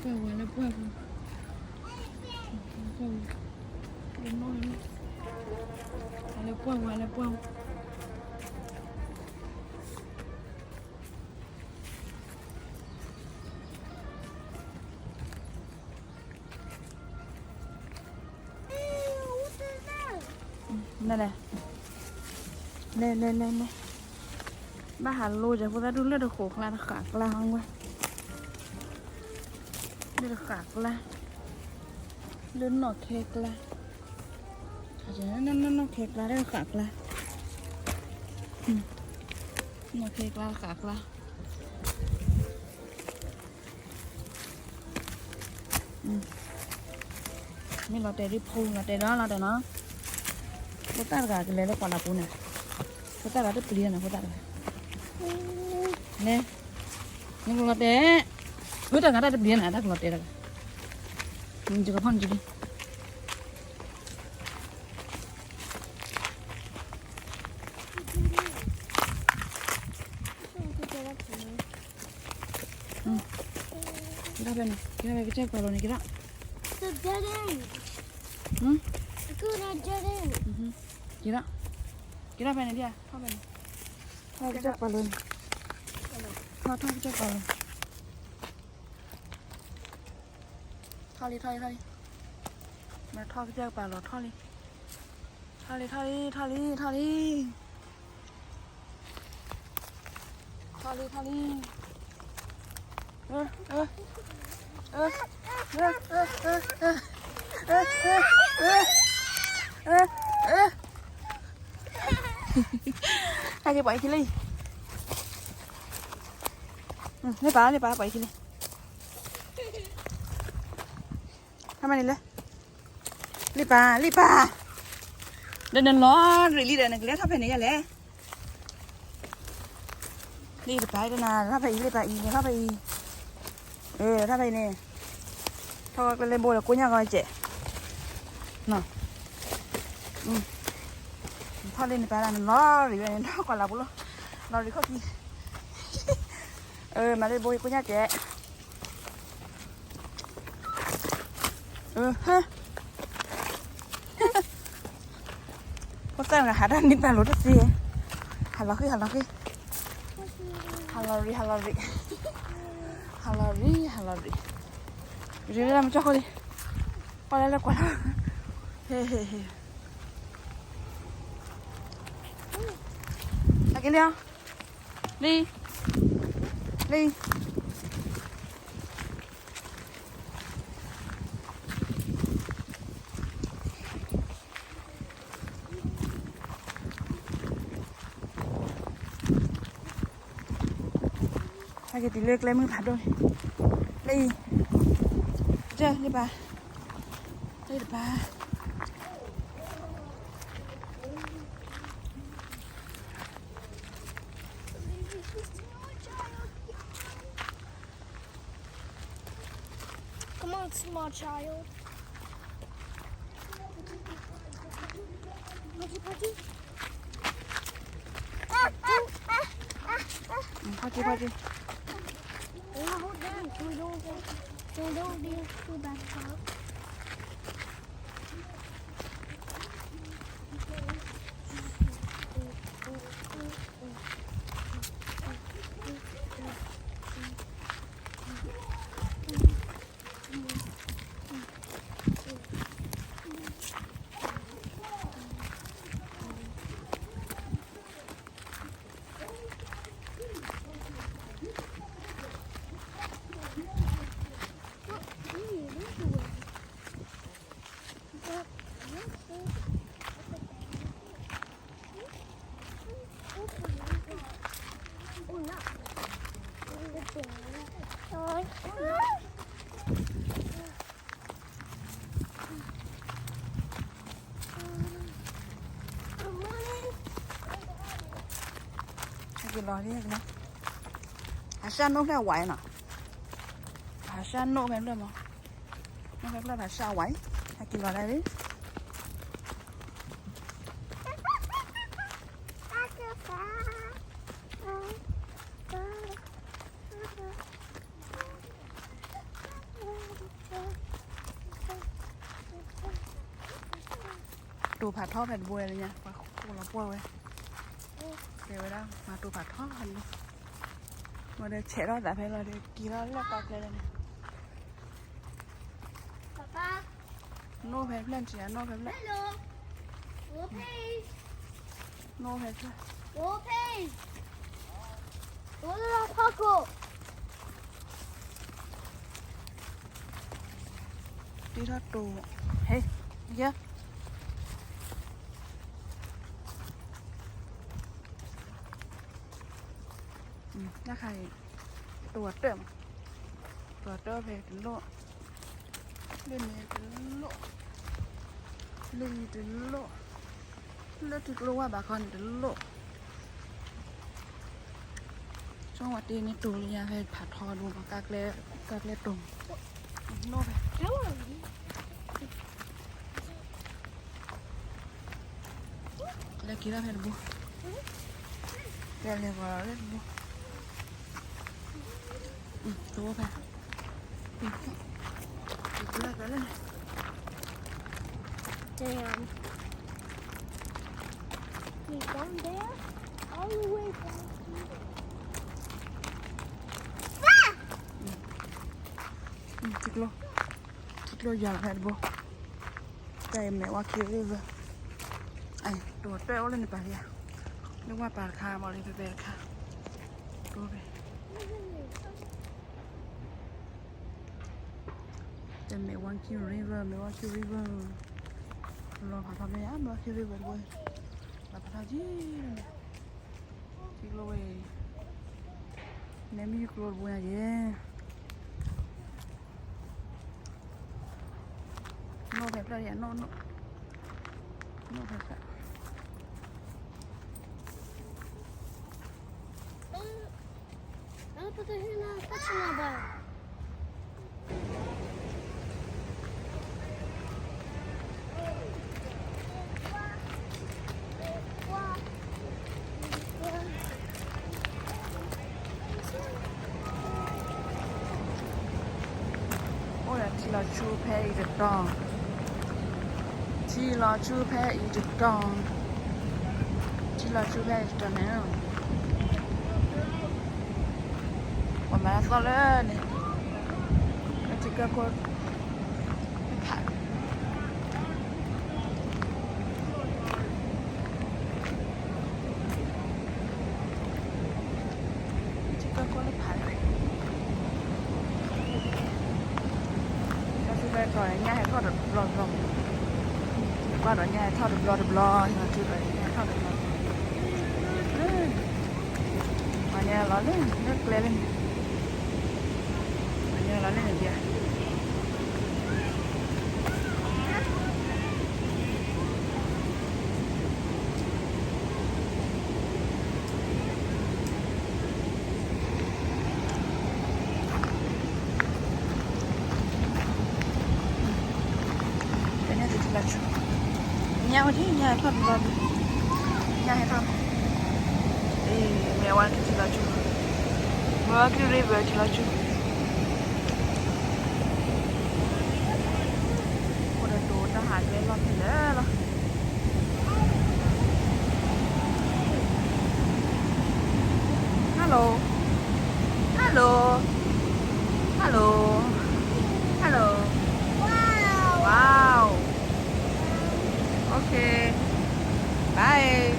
ပှၢ်ဝဲလၢပှၢ်ပူၤ, လၢပှၢ်ဝဲ, လၢပှၢ်ဝဲ, လၢပှၢ်ဝဲ. လဲၤလဲၤလဲၤလဲၤ, ဘၣ်ဟးလိကဲဖိသၣ်ဒူၣ်လၢတဃိးကျါတဃာ်ကျါဟီဝဲ, လၢတဃာ်ကျါ, လၢနီၣ်ခဲကျါ, နီၣ်ခဲကျါလၢတဃာ်ကျါ, နီၣ်ခဲကျါတဃာ်ကျါ. မ့ၢ်လီၤတဲာ်ဒ်ဖိ လီၤတဲာ်ဒီးလီၤတဲာ်နီၤ, ဖိသၣ်တဂၤကလဲၤလၢပှၢ်လၢ်ပူၤန့ၣ်, ဖိသၣ်တဂၤတပျံၤန့ၣ် ဖိသၣ်တဂၤ, နဲ, နကလီၤတဲာ်, ဝဲတဂၤတၢ်တပျံၤန့ၣ် တၢ်ကလီၤတဲာ်တဂၤ, ယကဖီၣ်န့ၣ်ကဒံ က့ၤထီၣ်ဖဲန့ၣ် က့ၤထီၣ်ဖဲကစၢၢ်ပာ်လိၤန့ၣ် က့ၤထီၣ်, က့ၤထီၣ်, က့ၤထီၣ်ဖဲန့ၣ်ဒ်, ထီၣ်ဖဲန့ၣ်, ထီၣ်ကစၢၢ်ပာ်လိၤန့ၣ်, ထီၣ်ထီၣ်ကစၢၢ်ပာ်လိၤန့ၣ်, ထီၣ်လံ ထီၣ်လံ ထီၣ်လံ, မ့ၢ်ထီၣ်ကစၢၢ်ပာ်လိၤ ထီၣ်လံ, ထီၣ်လံ ထီၣ်လံ ထီၣ်လံ ထီၣ်လံ. ထီၣ်လံ ထီၣ်လံ, ဟဲက့ၤပှၤအံၤခံလံ, လ့ပၢ် လ့ပၢ် ပှၤအံၤခံလံ, ထီၣ်ဖဲန့ၣ်လဲၣ်, လ့ပၢ် လ့ပၢ်, ဒီးနလီၤရံးလံဒီး နကလဲၤထီၣ်ဖဲန့ၣ်ယဲလဲၣ်. လ့တပၢ်တနၤ ထီၣ်ဖဲအံၤ လ့ပၢ်အံၤ နထီၣ်ဖဲအံၤ, ထီၣ်ဖဲအံၤန့ၣ်, ထီၣ်ကျဲလၢဘိဒီးကိညၢ်ဂီၤကဲး, ထီၣ်လ့နပၢ်တနၤ နလီၤရံးဝဲန့ၣ် ထီၣ်ကွၢ်လၢ်ပူၤလီၤ, လီၤရံးခီၣ်ခံ, မၤလၢဘိကိညၢ်ကဲး. ဖိသၣ်န့ၣ် ဟးတၢ်နံၣ်ပၢ်လိၤတသ့, ဟးလီၤဃံ ဟးလီၤဃံ, ဟးလီၤရံး ဟးလီၤရံး, ဟးလီၤရံး ဟးလီၤရံး, ရံးလၢမုၢ်ကၠီၣ်ခိၣ်လံ, ပီၣ်လဲၣ်လၢကွၢ်လီၤ, ဟ့ၣ်ဟ့ၣ်ဟ့ၣ်, ဟဲက့ၤလံ, လံ, လံ. ဟဲက့ၤတုၤလၢကျဲမုၢ်ဖးဒိၣ်န့ၣ်, လံ, ကစၢၢ် လ့ပၢ်, လ့တပၢ်. Come on, small child. Pudgy, Pudgy. Pudgy, Pudgy. Hold on, so we don't go, so we don't be too bad.ဟဲက့ၤလီၤလံ, ဟးဆှၢနိၣ်ဖျဲၣ်ဝဲနီၤ, ဟးဆှၢနိၣ်ဖဲဖျၢၣ်မး, နိၣ်ဖဲဖျၢၣ်ဟးဆှၢဝဲ, ဟဲက့ၤလီၤလံ. တိၤဖးထီဖဲတဘိဝဲလၢညါ ပှၤခိၣ်လီၤပှီၢ်ဝဲ, တဲဝဲဒၣ် မၤတိၤဖးထီဖဲတဘိ, ဝဲဒီးဆဲးထီၣ်သးဖဲလီၤဒီး က့ၤထီၣ်လၢကါကျဲလၢန့ၣ်, နိၣ်ဖဲဖျၢၣ် နထံၣ်ဧါ, နိၣ်ဖဲဖျၢၣ်, နိၣ်ဖဲဖျၢၣ်, တ့ထီၣ်တိၤ, ဟ့, ယဲ, တၢ်ခါအံၤ တိၤအတၢၢ်မး, တိၤအတၢၢ်ဖဲတလိၣ်, လၢန့ၣ်တလိၣ်, လၢအံၤတလိၣ်, လၢထံကျိဝၢ်ဘးခီန့ၣ်တလိၣ်, ဆိဝဲတ့န့ၣ်တိၤလၢညါဖဲဖးထီဒိၣ်မး, ကါကျဲတိၤ, နိၣ်ဖဲ လဲၤက့ၤထီၣ်ဖဲတဘိ, လဲၤလဲၤဂီၤလီၤလၢတဘိ, တဘိဖဲ, က့ၤထီၣ်ဖဲလၢန့ၣ်, Damn. He's down there? All the way down here. ထံကျိ, ထံကျိယွၤလီၤဖဲတဘိ, တၢ်အံၤမ့ၢ် Wallkill River, တိၤတၢၢ်အိၣ်လၢန့ၣ်ပာ်လံဧါ, လၢဝၢ်ပၤတခါ မ့ၢ်လၢဖဲဖဲတခါ, တိၤဖဲ တမ့ၢ် Wallkill River, မ့ၢ် Wallkill River, လီၤဖးထီဖဲညါ Wallkill River တဘိ, လီၤဖးထီက့ၤ, ထံကျိဝဲအံၤ, နဲမ့ၢ်ယုၢ်ကျိတဘိညါယဲ, နိၣ်ဖဲဖျၢၣ်ယဲ, နိၣ်, နိၣ်ဖဲဖျၢၣ် အိၣ်ဒီးထံလီၤဆူဖဲအံၤတတီၤ, ထံလီၤဆူဖဲအံၤတတီၤ, ထံလီၤဆူဖဲအံၤတတီၤန့ၣ်, ပှၤမၤသီၣ်လၢန့ၣ်, လၢထံကၢၢ်ခိၣ်ဖး ထံကၢၢ်ခိၣ်လၢဖးလီၤ, တၢ်ထူၣ်ဖဲတီၤညၣ်ဟဲထီၣ်တဘျီတဘျီ, ဘၣ်ဒီးညၣ်ဟဲထီၣ်တဘျီတဘျီ, ထူၣ်ဖဲတီၤညၣ်ဟဲထီၣ်တဘျီတဘျီ, ပှၤညါလီၤလၢန့ၣ် လၢကျဲလၢန့ၣ်, ပှၤညါလီၤလၢန့ၣ်ဒံး ကန့ၣ်သုထံလီၤဆူ, ညၣ်ဝဲဒၣ် ညၣ်ဟဲထီၣ်တဘျီဘျီ, ညၣ်ဟဲထီၣ်, အ့ မ့ၢ်ဝဲကထံလီၤဆူ, မ့ၢ်ဝဲကထံ river ထံလီၤဆူ, အိၣ်ဒီးတိၤတၢ်ဟးကျဲလီၢ်ဖဲလဲၣ်လီၤ. Hello. Hello. Hello. Hello. Wow. Wow. Okay. Bye.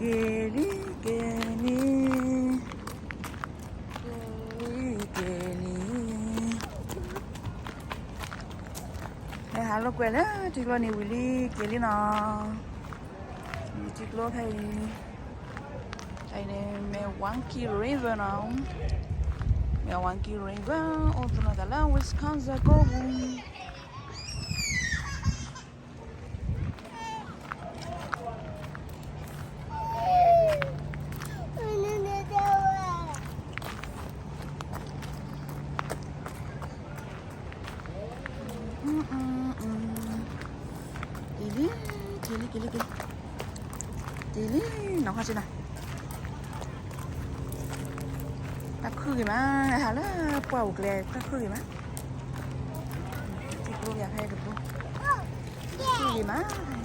က့ၤလံ က့ၤလံ က့ၤလံ က့ၤလံ, ဟဲဟးလိာ်ကွဲလၢထံကျိန့ၣ်ဝံၤလံ က့ၤလံနီၤ, ထံကျိဖဲအံၤ, တၢ်အံၤန့ၣ် မ့ၢ် Wallkill River နီၤ, မ့ၢ် Wallkill River အိၣ်သနၢၣ်သးလၢ Wisconsin ကိးပူၤ က့ၤလံ က့ၤလံ က့ၤလံ က့ၤလံ, က့ၤလံ နီၢ်ခီၣ်ဆ့နၤ, တၢ်ခုၣ်ဂ့ၤမး, ဟးလၢပှၢ်ပူၤကျဲ တၢ်ခုၣ်ဂ့ၤမး, ထံကျိယၤဖဲတဘိ, ယံၤမး,